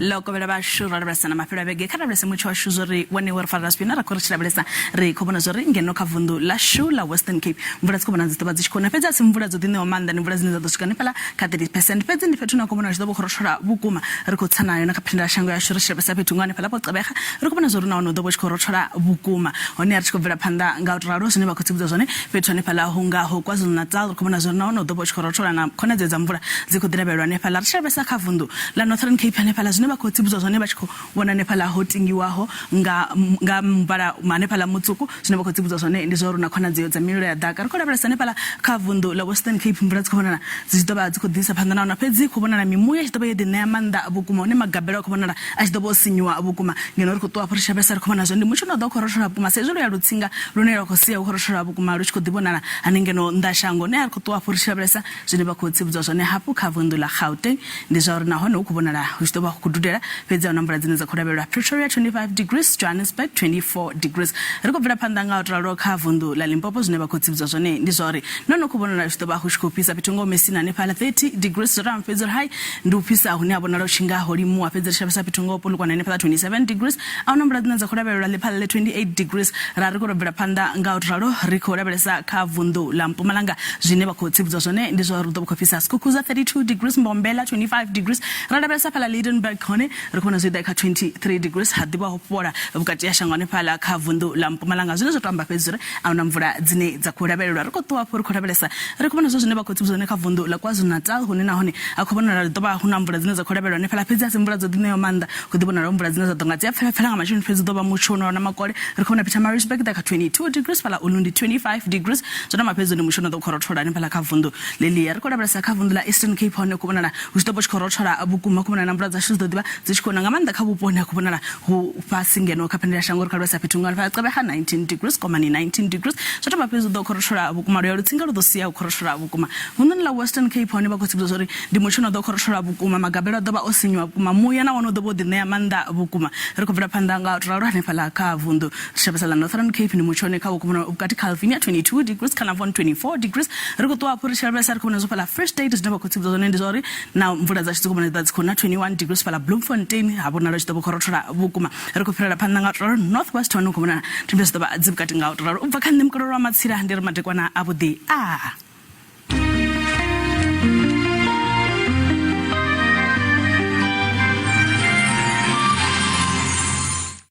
Ḽo kovhela vhashu ro lavhelesa na mafhelo a vhege. Kha lavhelese mutsho washu zwo ri wone wo ri farela zwifhio na ra khou ri tshi lavhelesa ri khou vhona zwori ngeno kha vunḓu ḽashu ḽa Western Cape mvula dzi khou vhona dzi ḓo vha dzi tshi khou na, fhedzi a si mvula dzo ḓi ṋewa maanḓa, ndi mvula dzine dza ḓo swika hanefhaḽa kha 30%. Fhedzi ndi fhethu hune ha khou vhonala hu tshi ḓo vha hu khou rothola vhukuma. Ri khou tsa nayo na kha phendelashango yashu ri tshi lavhelesa fhethu nga hanefhaḽa Gqeberha ri khou vhona zwori nahone hu ḓo vha hu tshi khou rothola vhukuma. Hone ri tshi khou bvela phanḓa nga u tou ralo zwine vha khou tsivhudza zwone fhethu hanefhaḽa hu ngaho KwaZulu-Natal ri khou vhona zwori nahone hu ḓo vha hu tshi khou rothola na khonadzeo dza mvula dzi khou ḓi lavhelelwa hanefhaḽa. Ri tshi lavhelesa kha vunḓu ḽa Northern Cape hanefhaḽa zwine vha khou tsivhudzwa zwone vha tshi khou vhona hanefhaḽa ho tingiwaho nga nga muvhala hanefhaḽa mutswuku zwine vha khou tsivhudzwa zwone ndi zwa uri hu na khonadzeo dza mililo ya ḓaka. Ri khou lavhelesa hanefhaḽa kha vunḓu ḽa Western Cape mvula dzi khou vhonala dzi tshi ḓo vha dzi khou ḓi isa phanḓa nahone fhedzi khou vhonala mimuya i tshi ḓo vha yo ḓi ṋea maanḓa vhukuma hune magabelo a khou vhonala a tshi ḓo vha o sinyuwa vhukuma. Ngeno ri khou ṱuwa hafhu ri tshi lavhelesa ri khou vhona zwa ndi mutsho une wa ḓo vha u khou rothola vhukuma sa izwi lu ya lutsinga lune lwa khou sia hu khou rothola vhukuma lu tshi khou ḓi vhonala hanengeno nnḓa ha shango. Hune ha ri khou ṱuwa hafhu ri tshi lavhelesa zwine vha khou tsivhudzwa zwone hafhu kha vunḓu ḽa Gauteng ndi zwa uri nahone hu khou vhonala hu tshi ḓo vha hu khou dudela fhedzi a huna mvula dzine dza khou lavhelelwa. Pretoria 25 degrees, Johannesburg 24 degrees. Ri khou bvela phanḓa nga u tou ralo kha vunḓu ḽa Limpopo zwine vha khou tsivhudzwa zwone ndi zwa uri nahone hu khou vhonala hu tshi ḓo vha hu tshi khou fhisa fhethu ngoho Messina hanefhaḽa 30 degrees zwo ralo fhedzi uri hai Ndi u fhisa hune ha vhonala hu tshi nga ho limuwa, fhedzi ri tshi lavhelesa fhethu ngaho Polokwane hanefhaḽa 27 degrees, a huna mvula dzine dza khou lavhelelwa Lephalale 28 degrees. Ra ri khou tou bvela phanḓa nga u tou ralo ri khou lavhelesa kha vunḓu ḽa Mpumalanga zwine vha khou tsivhudzwa zwone ndi zwa uri hu ḓo vha khou fhisa Skukuza 32 degrees, Mbombela 25 degrees, ra lavhelesa fhaḽa Lydenburg hone ri khou vhona zwi ḓa kha 23 degrees ha ḓivha ho fhola vhukati ha shango hanefhaḽa kha vunḓu ḽa Mpumalanga zwine zwa tou amba fhedzi uri a huna mvula dzine dza khou lavhelelwa. Ri khou ṱuwa hafho ri khou lavhelesa ri khou vhona zwa zwine vha khou tsivhudzwa hone kha vunḓu ḽa KwaZulu-Natal hune nahone ha khou vhonala ḓo vha hu na mvula dzine dza khou lavhelelwa hanefhaḽa fhedzi a si mvula dzo ḓi ṋeaho maanḓa hu ḓi vhonala hu mvula dzine dza ḓo nga dzi a pfela pfela nga matsheloni fhedzi hu ḓo vha mutsho une wa na makole. Ri khou vhona Pietermaritzburg ḓa kha 22 degrees fhaḽa Ulundi 25 degrees zwo tou amba fhedzi ndi mutsho une wa ḓo khou rothola hanefhaḽa kha vunḓu ḽeḽia. Ri khou lavhelesa kha vunḓu ḽa Eastern Cape hone khou vhonala hu tshi ḓo vha hu tshi khou rothola vhukuma khou vhonala na mvula dzashu dzi ḓo ḓivha dzi tshi khou na nga maanḓa kha vhupo hune ha khou vhonala hu fhasi ngeno kha phendelashango ri khou lavhelesa fhethu nga hanefha Gqeberha 19 degrees Komani 19 degrees zwo tou vha fhedzi hu ḓo khou rothola vhukuma luya lutsinga lu ḓo sia hu khou rothola vhukuma. Vunḓuni ḽa Western Cape hone vha khou tsivhudza zwa uri ndi mutsho une wa ḓo khou rothola vhukuma magabelo a ḓo vha o sinyuwa vhukuma muya na wone u ḓo vha o ḓi ṋea maanḓa vhukuma. Ri khou bvela phanḓa nga u tou ralo hanefhaḽa kha vunḓu ri tshi lavhelesa ḽa Northern Cape ndi mutsho une kha vhukati Calvinia 22 degrees Carnarvon 24 degrees. Ri khou ṱuwa hafhu ri tshi lavhelesa ri khou vhona zwo fhaḽa Free State zwine vha khou tsivhudza zwone ndi zwa uri na mvula dzashu dzi khou vhonala dzi khou na 21 degrees fhaḽa Bloemfontein ha vhonala hu tshi ḓo vha khou rothola vhukuma. Ri khou fhirela phanḓa nga u tou ralo North West hone hu khou vhonala tshifhinga zwi ḓo vha dzi vhukati nga u tou ralo. U bva kha nṋe Mukololo wa Matsila ndi ri madekwana avhuḓi. A.